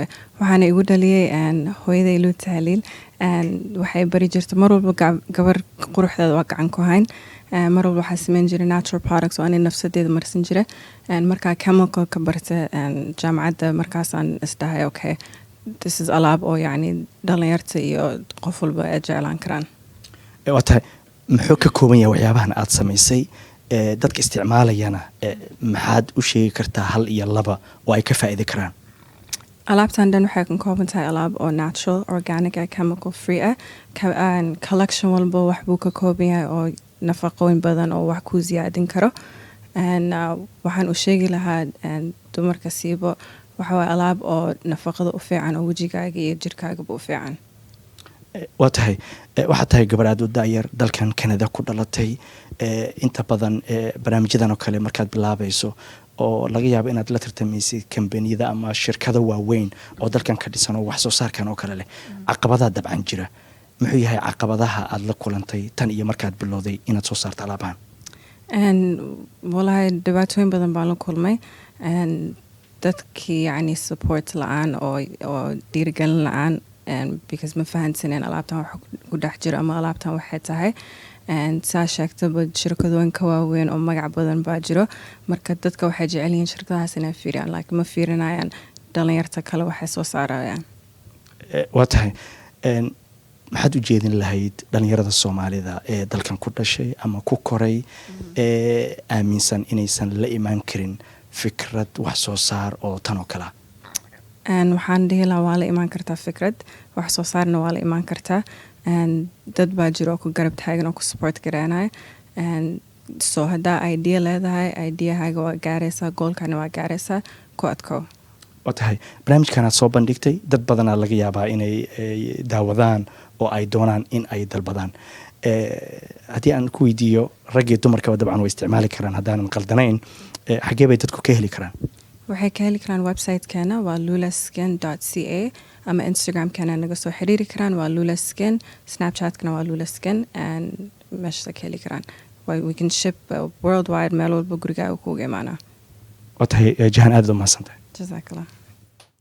Waxaana igu dhaliyay hooyaday Luul Tahliil. Waxay bari jirta mar walba gabar quruxdeeda waa gacan ku hayn. Mar walba waxaa sameyn jiray natural products oo ani nafsadeeda marsan jira. Markaa chemical ka barta jaamacadda, markaasaan isdhahay, "Okay, this is alaab oo yacni dhalinyarta iyo qof walba ay jeclaan karaan." Waa tahay, muxuu ka kooban yahay waxyaabahan aada samaysay? Dadka isticmaalayana maxaad u sheegi kartaa, hal iyo laba, oo ay ka faa'iidi karaan? Alaabtan dhan waxay ka kooban tahay alaab oo natural, organic ah, chemical free ah. Collection walba wax buu ka kooban yahay oo nafaqooyin badan oo wax kuu siyaadin karo. Waxaan u sheegi lahaa dumarka siibo, waxa waye alaab oo nafaqada u fiican oo wejigaaga iyo jirkaagaba u fiican. Waa tahay, waxaad tahay gabar aad u da'yar, dalkan Canada ku dhalatay. Inta badan barnaamijyadan oo kale markaad bilaabayso oo laga yaabo inaad la tartamaysid kambaniyada ama shirkado waaweyn oo dalkan ka dhisan oo wax soo saarkan oo kale leh, caqabadaha dabcan jira, muxuu yahay caqabadaha aada la kulantay tan iyo markaad bilowday inaad soo saarto alaabahan? Walahi, dhibaatooyin badan baan la kulmay. Dadkii yacni support la'aan oo dhiirigelin la'aan, because ma fahansaneen alaabtan wax ku dhex jiro ama alaabtan waxay tahay. Saa sheegtaba, shirkadooyin ka waaweyn oo magac badan baa jiro. Marka dadka waxay jecel yihiin shirkadahaas inay fiiriyaan, laakiin ma fiirinayaan dhalinyarta kale waxay soo saarayaan. Waa tahay, maxaad u jeedin lahayd dhalinyarada Soomaalida ee dalkan ku dhashay ama ku koray ee aaminsan inaysan la imaan karin fikrad wax soo saar oo tan oo kalea? Waxaan dhihi lahaa, waa la imaan kartaa fikrad wax soo saarna, waa la imaan kartaa. Dad baa jiro oo ku garab taagan oo ku support gareynaya. So haddaa idea leedahay, ideahaaga waa gaaraysaa, goalkana waa gaaraysaa, ku adkow. Waa tahay, barnaamijkanaad soo bandhigtay dad badanaa laga yaabaa inay daawadaan oo ay doonaan in ay dalbadaan. Haddii aan ku weydiiyo, rag iyo dumarkaba dabcan way isticmaali karaan haddaanan qaldanayn, xaggee bay dadku ka heli karaan? Waxay ka heli karaan websitekeena, waa lulaskin.ca, ama Instagramkeena naga soo xiriiri karaan, waa lulaskin. Snapchatkana waa lulaskin. Meeshasa ka heli karaan. We can ship worldwide, meel walba gurigaaga kuuga imaanaa. Waa tahay, Jahan, aad u mahadsantahay. Jazakallah.